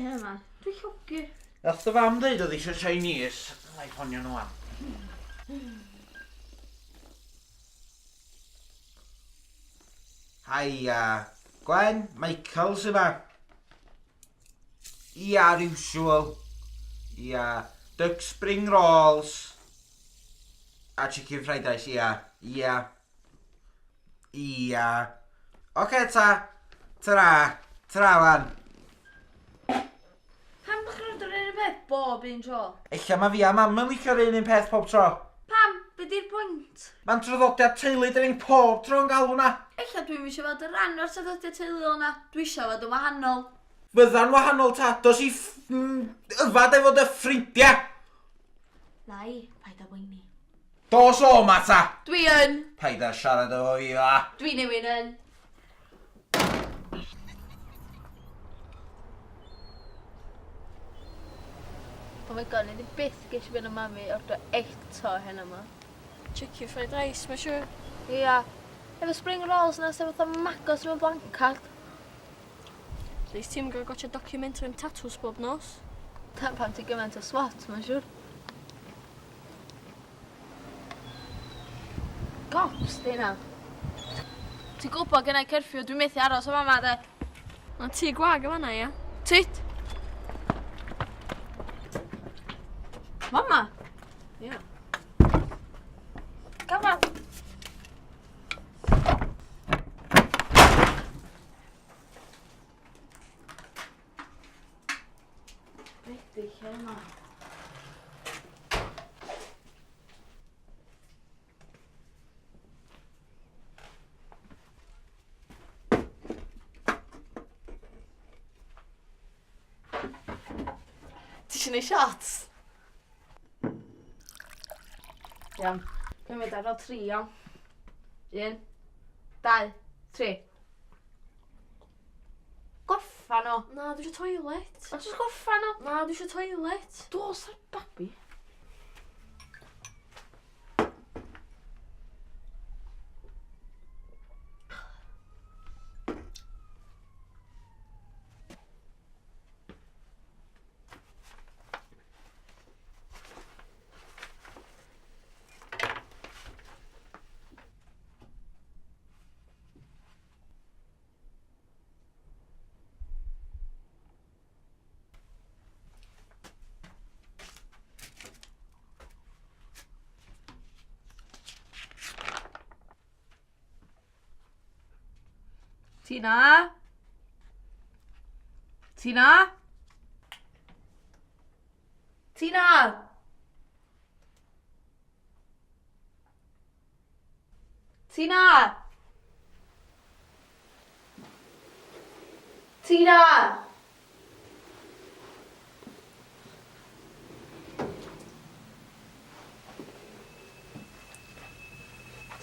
hyn yma? Dwi llogi. Nath dy fam ddeud oedd eisiau Chinese. Wna i ffonio nhw am. Haia. Gwen, Michael sy'n ma. Ia, usual. Ia. Duck spring rolls. A chicken fried rice, ia. Ia. Ia. Oce ta. Ta-ra. Ta-ra wan. Pam dych chi'n order yr un peth bob un tro? Ella ma fi a mam yn licio'r un un peth pob tro. Pam? Be di'r pwynt? Ma'n traddodiad teulu dyn ni'n pob tro yn galw hwnna. Ella dwi'm eisiau fod yn rhan o'r traddodiad teuluol 'na. Dwi eisiau fod yn wahanol. Fydda'n wahanol ta. Dos i yfad efo dy ffrindia. Na i, paid â boeni. Dos o 'ma ta! Dwi yn! Paid â siarad efo fi fel 'a. Dwi newyn yn. Oh my god, nei di byth gesio fi na mami ordro eto heno 'ma. Chicken fried rice, mae'n siŵr. Ia. Efo spring rolls 'na sy fatha maggots mewn blancad. Least ti'm yn gorfod gwatsiad documentary am tatws bob nos. Dyna pam ti gymaint o swat, mae'n siŵr. Gops di hynna. Ti'n gwybod gennai curfew, dwi'n methu aros yn fama de. Mae tŷ gwag yn fanna, ia? Tyd! Mama? Ia. Gafal! Be di lle yma? Ti isio neud shots? Iawn. Dwi'n mynd ar ôl tri, iawn. Un, dau, tri. Gorffan o. Na, dwi eisiau toilet. O, jyst gorffan o. Na, dwi eisiau toilet. Dos ar babi. Tina? Tina? Tina! Tina! Tina!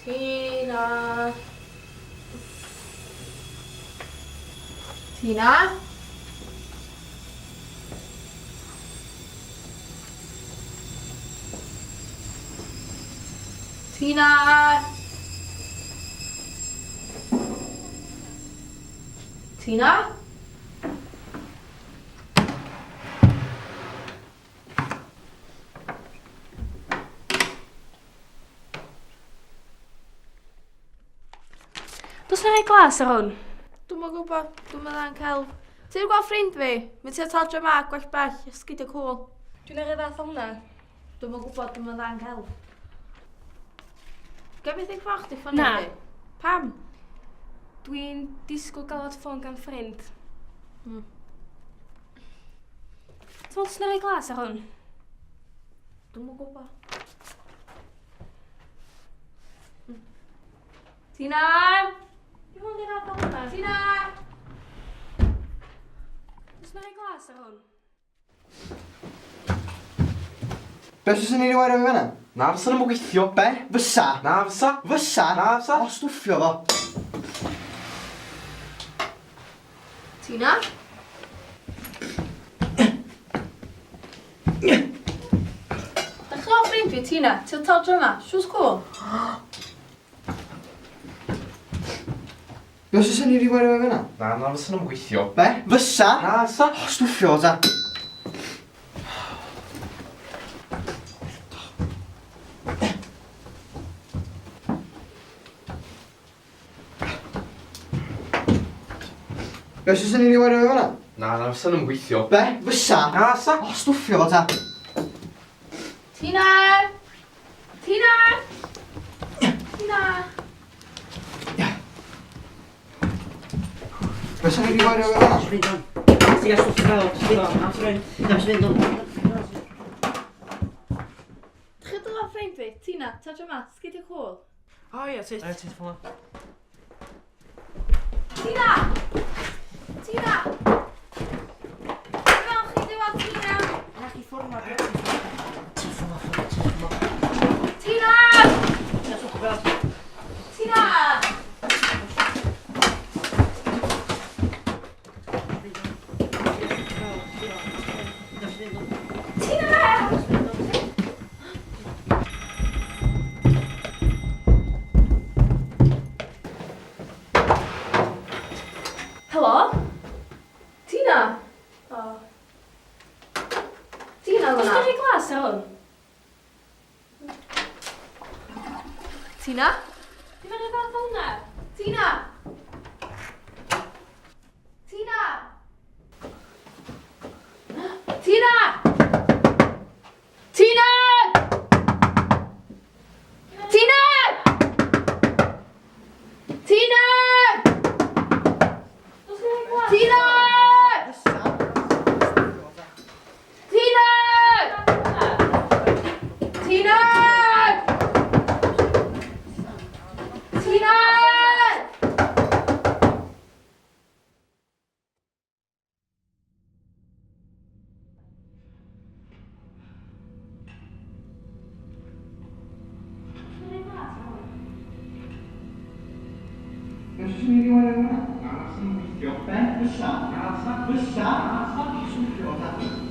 Tina! Tina? Tina! Tina? Does na rhai glas ar hwn? Dwi'm yn gwybod, dwi'm yn dda yn celf. Ti wedi gweld ffrind fi? Mae tua taldra ma, gwell bell, esgidiau cŵl. Dwi'n ar y fath o hwnna. Dwi'm yn gwybod, dwi'm yn dda yn celf. Ga i fenthyg ffôn chdi ffonio Na. fi? Pam? Dwi'n disgwyl galwad ffôn gan ffrind. Ti'n meddwl does na rhai glas ar hwn? Dwi'm yn gwybod. Tina! Di hwn ddim fath o hwnna. Tina! Oes 'na rhai glas ar hwn? Be os fyswn i'n rhoi fi fan'na? Na fysa nhw'm yn gweithio. Be? Fysa? Na fysa. Fysa? Na fysa. O stwffio fo. Tina? Dach chi'n gweld ffrind fi, Tina? Ti'n tal dryma? Siws cŵl? Be os fysa ni wedi wario fe fan'na? Na, na fysa nhw'n gweithio. Be? Fysa? Na, fysa. O, stwffio fo ta. Be os fysa ni wedi wario fe fan'na? Na, na fysa nhw'n gweithio. Be? Fysa? Na, fysa. O, stwffio fo ta. Tina! Tina! Tina! Be os ni wedi wario fe fan'na? Dych chi'n dod ffrind fi? Tina, ta yma, sgidiau cwl. O ie, ti. Ie, ti'n ffôn. Tina! Tina! Fel chi di Tina! Na chi ffwrdd ma, Ti'n ffôn, ti'n ffôn. Tina! Tina! Tina! Helo? Tina? O. Tina Oes fyna? gen i glas ar hwn? Tina? Di fe'n rhywbeth fel hwnna? Tina! Tina! Tina! Tina! Tina! Tina! Oes gen i glas? Tina! Fysa? Tina! Tina! Tina! Be os fysa ni wedi wario fe fan'na? Na, fysa nhw'n gweithio. Be? Fysa? Na, fysa. Fysa? O, stwffio fo ta.